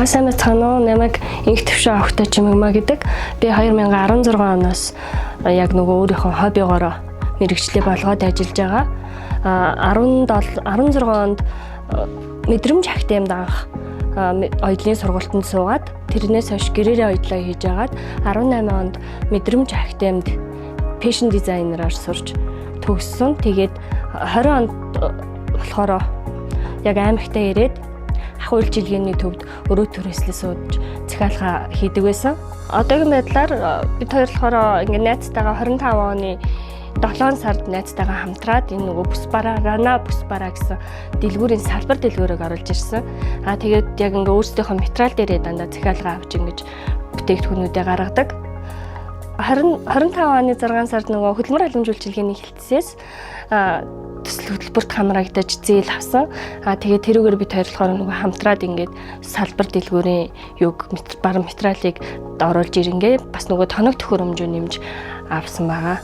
За, сайн байцгаана уу? Намайг Инх Төвшөө Огтой Чимэгмаа гэдэг. Би 2016 оноос яг нөгөө өөрийнхөө хоббигоороо мэргэжлээ болгоод ажиллаж байгаа. 17 16 онд мэдрэмж академид анх оёлын сургалтанд суугаад, тэрнээс хойш гэрээрээ оёлоо хийж агаад, 18 онд мэдрэмж академид fashion дизайнераар сурч төгссөн. Тэгээд 20 онд болохоор яг аймагтаа ирээд ах үйлчилгээний төвд өрөө түрээслээ сууж захиалга хийдэг байсан. Одоогийн байдлаар бид хоёр болохоор ингээ найзтайгаа 25 оны 7 сард найзтайгаа хамтраад энэ нөгөө Бүсбараа, Рана Бүсбараа гэсэн дэлгүүрийн салбар дэлгүүрийг оруулж ирсэн. Аа, тэгээд яг ингээ өөрсдийнхөө материал дээрээ дандаа захиалга авч, ингэж бүтээгдэхүүнүүдээ гаргадаг. 20 25 оны 6 сард нөгөө хөдөлмөр халамж үйлчилгээний хэлтсээс төсөл хөтөлбөрт хамрагдаж зээл авсан. А, тэгээд тэрүүгээр бид хоёр болохоор нөгөө хамтраад ингээд салбар дэлгүүрийн юг баран материалыг оруулж ирэнгээ бас нөгөө тоног төхөөрөмжөө нэмж авсан байгаа.